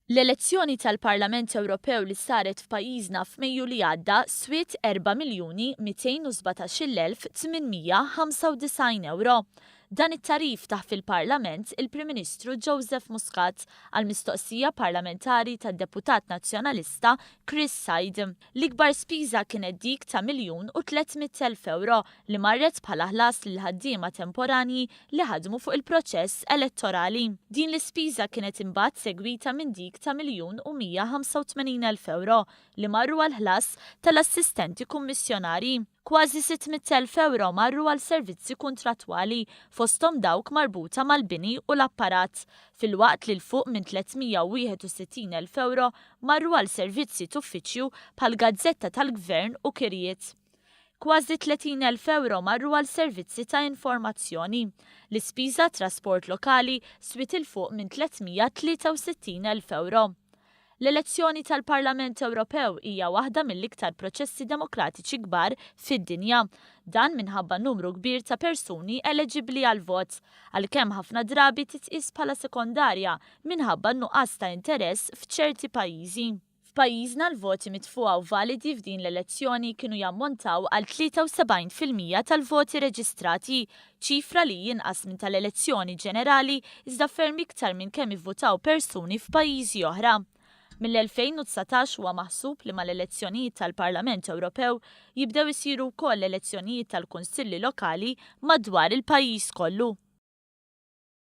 L-elezzjoni tal-Parlament Ewropew li saret f'pajjiżna f'Mejju li għadda swiet 4,217,895 ewro. Dan it-tagħrif tah fil-Parlament il-Prim Ministru Joseph Muscat għal mistoqsija parlamentari tad-Deputat Nazzjonalista Chris Said. L-ikbar spiża kienet dik ta' 1,300,000 ewro li marret bħala ħlas lill-ħaddiema temporanji li ħadmu fuq il-proċess elettorali. Din l-ispiża kienet imbagħad segwita minn dik ta' 1,185,000 ewro li marru għall-ħlas tal-assistenti kummissjonarji. Kważi 600,000 ewro marru għal servizzi kuntrattwali, fosthom dawk marbuta mal-bini u l-apparat, filwaqt li 'l fuq minn 361,000 ewro marru għal servizzi t'uffiċċju bħall-gazzetta tal-Gvern u kirjiet. Kważi 30,000 ewro marru għal servizzi ta' informazzjoni. L-ispiża għat-trasport lokali swiet 'il fuq minn 363,000 ewro. L-elezzjoni tal-Parlament Ewropew hija waħda mill-iktar proċessi demokratiċi kbar fid-dinja. Dan minħabba n-numru kbir ta' persuni eleġibbli għall-vot, għalkemm ħafna drabi titqies bħala sekondarja minħabba n-nuqqas ta' interess f'ċerti pajjiżi. F'pajjiżna l-voti mitfugħa u validi f'din l-elezzjoni kienu jammontaw għal 73% tal-voti reġistrati, ċifra li hi inqas minn tal-elezzjoni ġenerali iżda ferm iktar minn kemm ivvutaw persuni f'pajjiżi oħra. Mill-2019 huwa maħsub li mal-elezzjonijiet tal-Parlament Ewropew jibdew isiru wkoll l-elezzjonijiet tal-Kunsilli Lokali madwar il-pajjiż kollu.